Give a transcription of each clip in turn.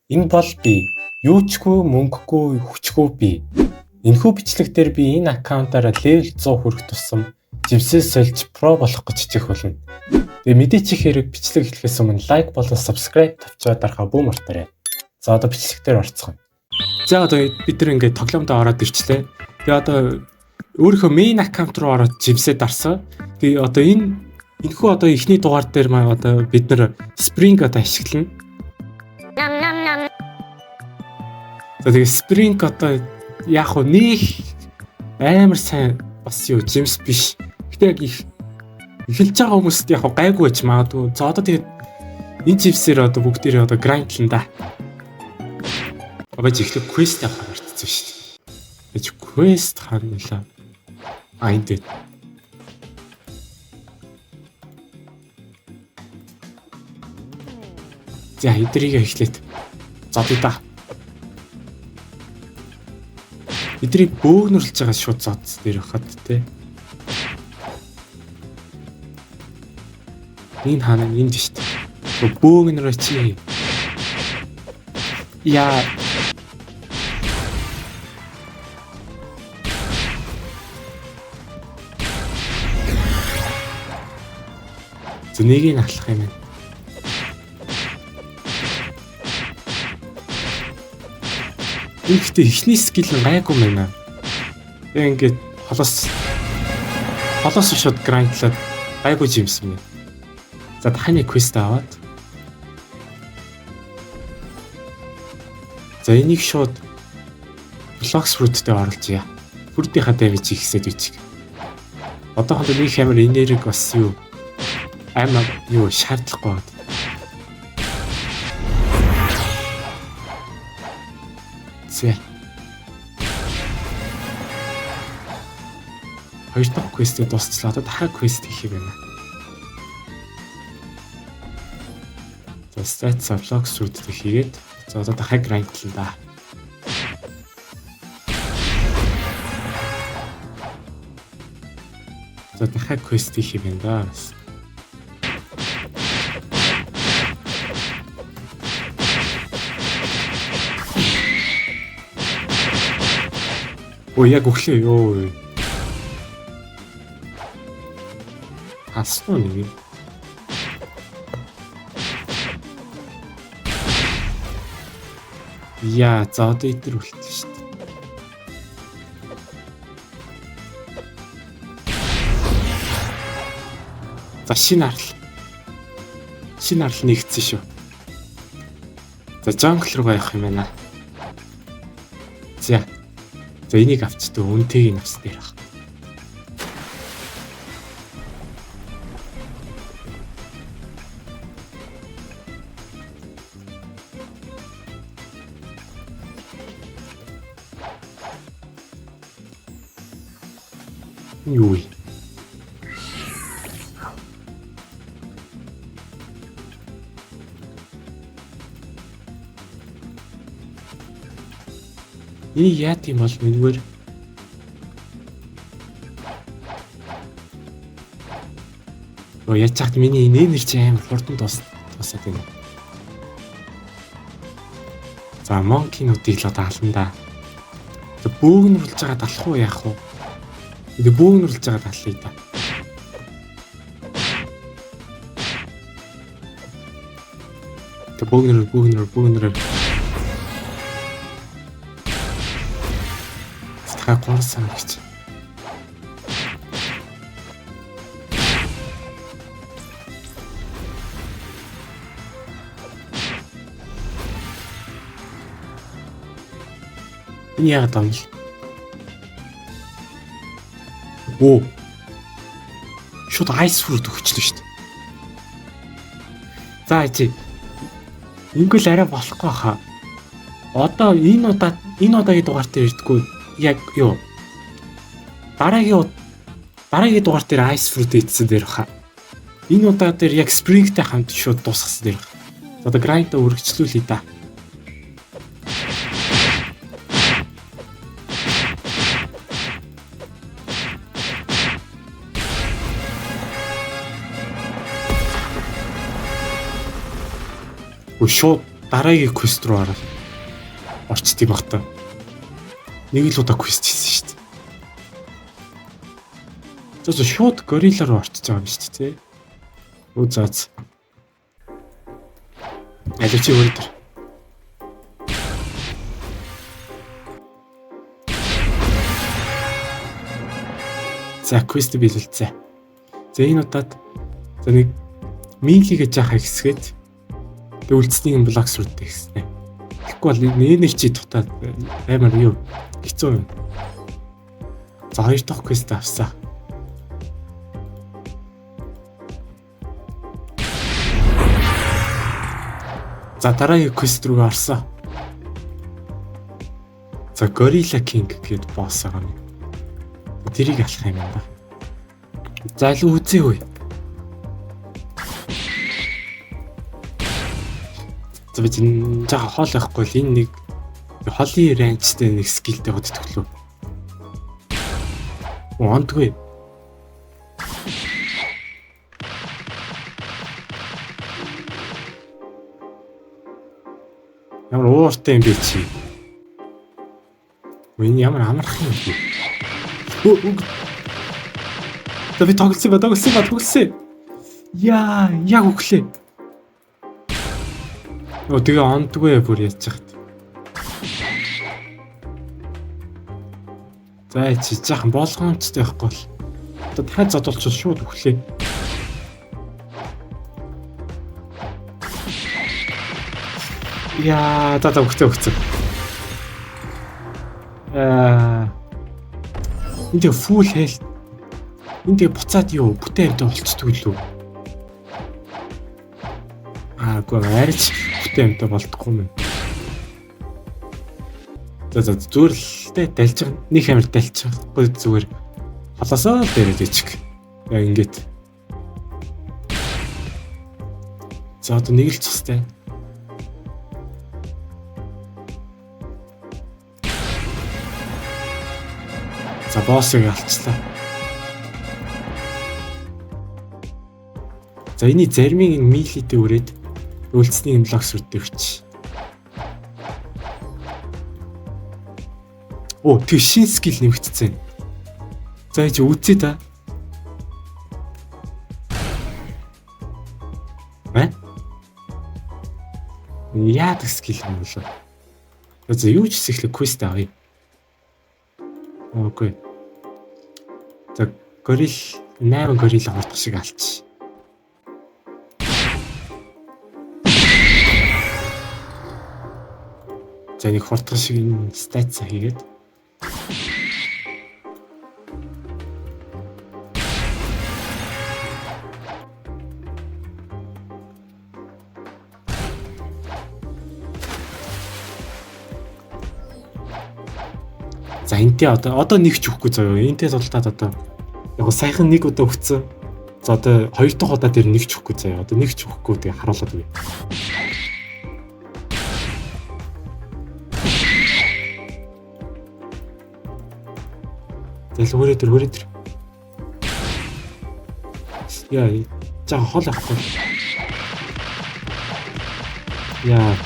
Энэ бол би. Юучгүй, мөнгөгүй, хүчгүй би. Энэхүү бичлэг дээр би энэ аккаунтаараа level 100 хүрэх тусам gems ээ сольж pro болох гэж хичээх болно. Тэгээ мэдээч их хэрэг бичлэг эхлэхээс өмнө like болон subscribe тавьчаад дарахаа бүү мартаарай. За одоо бичлэг дээр орцгоё. За одоо бид нар ингээд тоглоомдоо ороод ирчлээ. Тэгээ одоо өөрийнхөө main account руу ороод gems ээ дарсан. Тэгээ одоо энэхүү одоо эхний дугаар дээр маа одоо бид нар Spring одоо ашиглана. За тэгээ Spring одоо яг хуу нэг амар сайн бас юу gems биш. Гэтэ яг их эхэлж байгаа хүмүүст яг хуу гайгүй байж магадгүй. За одоо тэгээд энэ gems ээр одоо бүгдээрээ одоо grind лан да. Бабаж эхлэх quest авах мартсан шүү дээ. Эч quest хаана нэлээ. А энэ дээр. За эдрийг эхлээд зодъё да. Эдрийг бөөгнөрлж байгаа шууд зодс дээр хахад те. Энэ хаана энд шүү дээ. Бөөгнөрөө чи. Яа. Зэ нэгийг алах юм байна. Энэ гэхдээ эхний skill нь гайгүй байна. Тэгээ ингээд холоос шууд grind лаад гайгүй жимсэн юм. За дахины quest аваад. За энийг шууд Blox Fruit-тэй оруулъя. Fruit-ийнхаа damage ихсээд үчиг. Одоохондоо нэг амар энерги бас юу амар юу шаардлагагүй байна. За. Хоёр дахь quest ээ дуусчлаа. Одоо дахиад quest хийх юм байна. За stats Blox Fruit-тэй хийгээд за одоо дахиад grind лана да. За дахиад quest хийх юм байна да. Ой яг өглөө ёо. Хасна нэг. Яа, за одоо эдгээр үлдсэн шүү дээ. За шинэ арал. Шинэ арал нэгдсэн шүү. За jungle руу явах юм байна. За. За энийг авчдаг үнтэйг нь авсан дээр баг. Юу вэ? Энийг яад юм бол мингээр Оо яаж чахт миний энэ нэр чи амар хурдан дуусаад байна. За monkey-нуудыг л одоо ална да. За бөөгнөрлж байгаа далах уу яах вэ? Тэгээ бөөгнөрлж байгаа даллая да. Тэг бөөгнөр. Та 3 сан гэж. Энэ яагаад юм бэ? Оо. Шууд ice fruit өгчлөө шүү дээ. За чи. Ингээл арай болохгүй хаа. Одоо энэ удаа энэ удаагийн дугаар дээр ирдэггүй яг юу дараагийн дугаар дээр Ice Fruit идсэн дээр хаа. Энэ удаа дээр яг Spring-тэй хамт шууд дуусгасан дээр. Одоо grind-а үргэлжлүүлье да. Өө шууд Дараагийн quest руу ороод орчдөг юм бах та. Нэг л удаа quest хийсэн шүү дээ. За шууд горилла руу орчиж байгаа юм шүү дээ, тий. Өө за. Аль чи өөр дээр. За quest биелүүлцээ. За энэ удаад за нэг melee-гээ жаахан хэсгээд тэг үлдсэнийг нь block sword-тэй хэснэ. Тэгэхгүй бол нэ чи дутаад амар юу хэцүү юм. За хоёр дахь quest авсан. За дараагийн quest рүү орсон. За Gorilla King гээд босс байгаа юм. Тэрийг алах юм байна. За илүү үзье хөөе. За би чинь жаа хоол байхгүй л энэ нэг холын range-тэй нэг skill-тэй боддог лөө. Ондгүй. Ямар ууртай юм бэ чи? Энэ ямар амархан юм бэ? За би тоглосон ба, тоглосон ба, тоглосон. Яа, яг өглөө. Оо тэгээ ондгүй бүр яаж яхад. За чи жаахан болгоомжтой байхгүй бол одоо дахиад зодуулчих шууд өглөө. Яа, за өгцөө өгцөө. Энэ тэг full health. Энэ тэг буцаад юу бүтэн амьд болцдог лүү. Аа, үгүй арайч бүтэн амьд болдохгүй юм. За за зүгээр л тэ далж нэг амир далчихгүй зүгээр халаасаа л дээрээ дэчих. Яг ингэж. За одоо нэг л цустай. За боссыг алчлаа. За энэний заримыг нь melee-тэй үрээд үлдсэнийг нь block sword-тэй өрч. Оо тэг шин skill нэмэгдсэн. За чи үзье та. Э? Яадаг skill юм болоо? За юу ч ихлэ quest авъя. Окей. За горилл 8 горилла хурдах шиг алч. За нэг хурдах шиг энэ stats хийгээд. За энтэй одоо нэг ч өгөхгүй заяа. Энтэй тулдаад одоо яг саяхан нэг удаа өгцөн. За одоо хоёр дахь удаа дээр нэг ч өгөхгүй заяа. Одоо нэг ч өгөхгүй тэгээ харуулад өгье. За л хүрээ тэр хүрээ тэр. Яа, жаа хол авахгүй. Яа.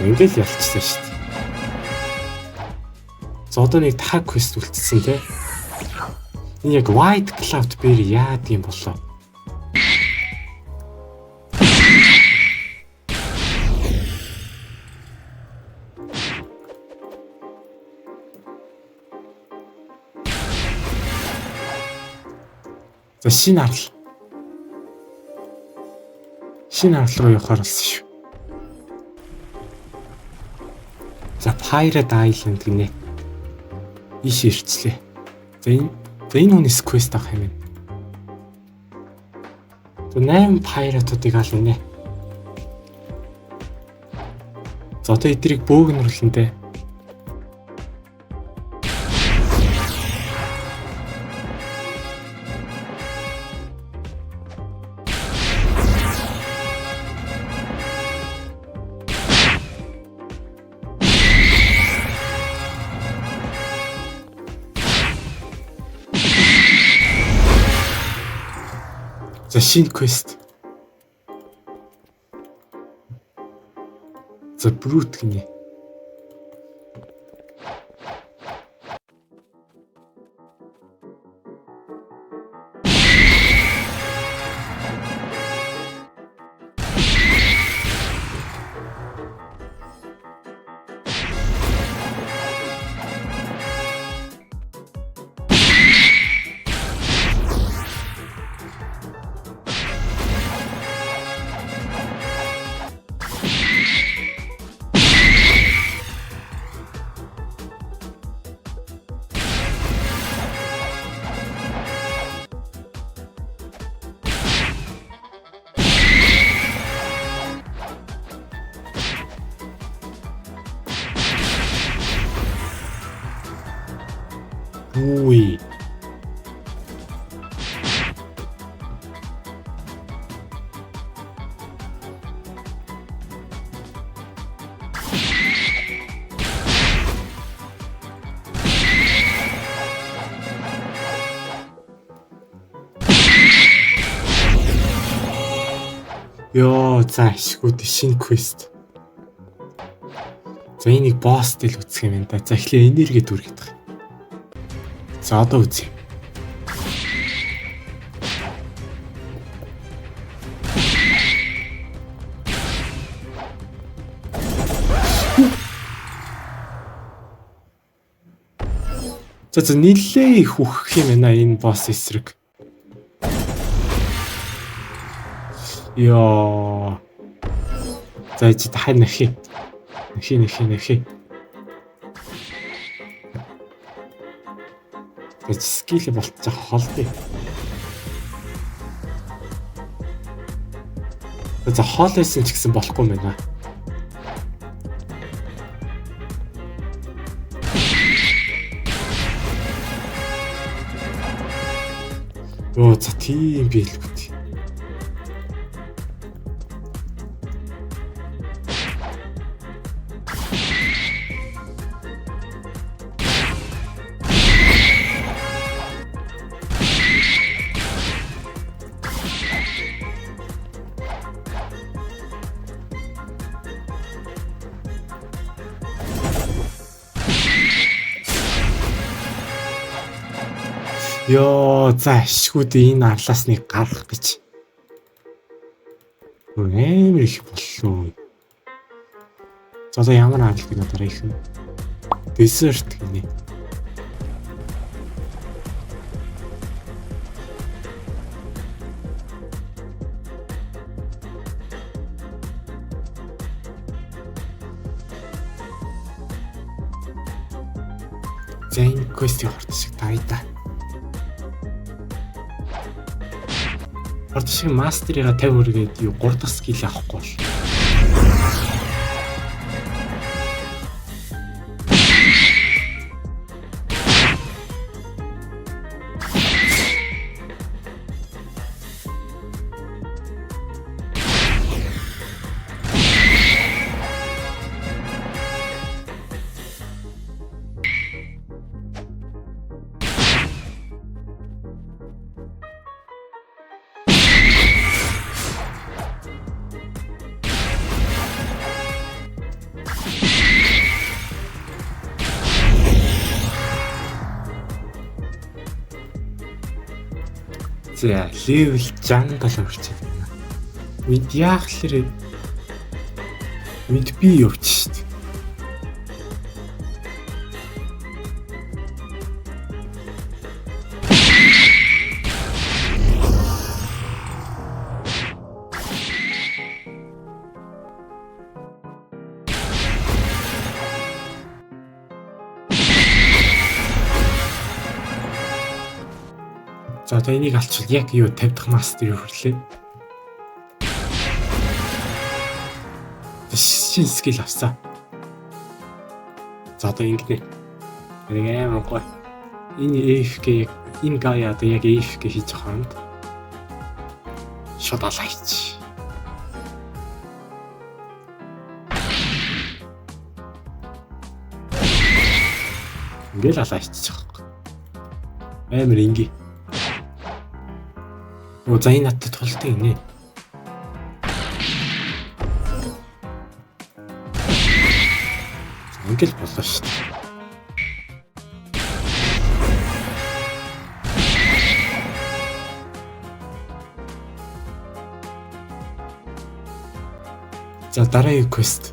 Ингээл ялчихсан шүү дээ. За одоо нэг та quest үлдсэн те. Энэ яг White Cloud Berry яад юм болоо? За шинэ арал. Шинэ арал руу явахаар болсон шүү. За Pirate Island гинэ. Иш ирчлээ. За энэ хүнээс quest авах юм байна. За 8 pirate-уудыг ал гинэ. За одоо эдрийг бөөгнөрлөн дээ. За шинэ quest. За brute гинэ. Үгүй. Йоо, за ашгууд шинэ quest. За энийг босс тэл үзэх юм байна да. За эхлээ энерги дүргээд байгаа. За одоо үзье. За за нилээ их үхэх юм байна энэ босс эсрэг. Йоо. За чи дахиад нэхий. Нэхий нэхий нэхий. Тэгээд skill болтчих холдъё. За хоол байсан ч гэсэн болохгүй юм байна. Йоо за тийм биелгүй. Йоо, за ашгууд энэ арлаас нэг гарах гэж. Амар их боллоо. За одоо ямар арал гэнэ дараа их юм. Desert гинэ. За энэ quest-ийг хорт шиг таа да. Хорт шиг master-ыга 50 хүргээд юу 3 дахь skill авахгүй бол. За level 67 хүрч байна. Энд яах лэр энд би явчих шít. За одоо энийг алчвал яг юу 50 дахь мастер юу хүрлээ. Шин skill авсан. За одоо ингэнэ. Нэг амар гоё. Энэ AFK яг энэ гай одоо яг AFK хийж байгаа хооронд шууд алаач. Ингээл алаачих. Амар инги. Оо за энэ надад тулдаг нэ. Ингээл болоо шүү дээ. За дараагийн quest.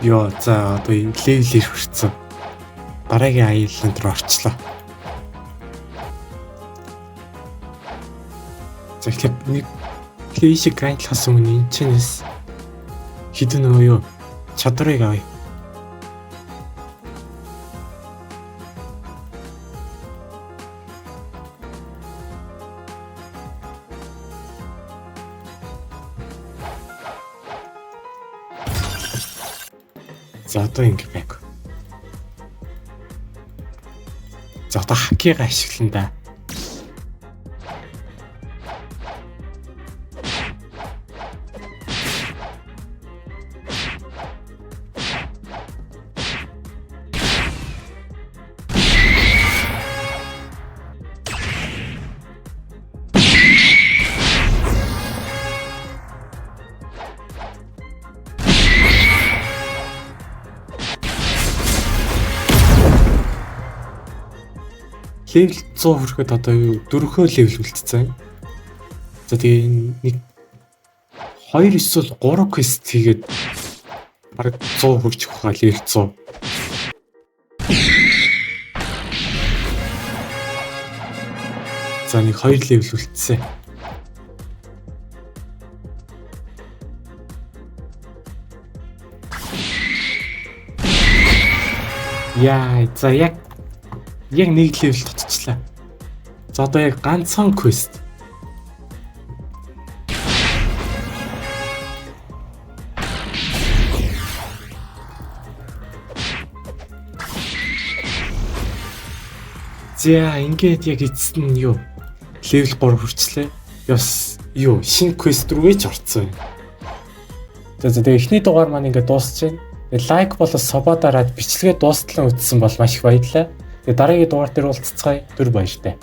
Йоо за одоо level ээр хүрсэн. Дараагийн аялланд руу орчлоо. За тэгэхээр нэг тэгэхээр ийшээ grind лахаас өмнө энэ чинээс хэдэн нөгөө юу чадварыг авъя. За одоо ингэ байг. За одоо haki гаа ашиглана да. Level 100 хүрэхэд одоо юу дөрвөхөө level үлдсэн. За тэгээ энэ нэг 2 эсвэл 3 quest хийгээд бараг 100 хүрчих байхаа level 100. За нэг 2 level үлдсэн. Яа, за яг нэг level татчихлаа. За одоо яг ганцхан quest. За ингээд яг эцэст нь юу level 3 хүрчлээ. Ёс юу шинэ quest рүүгээ ч орцсон юм. За за тэгээ эхний дугаар маань ингээд дуусч байна. Тэгээ like болон sub аа дараад бичлэгээ дуустал нь үзсэн бол маш их баярлалаа. Тэгээ дараагийн дугаар дээр уулзцгаая. Түр баяртай.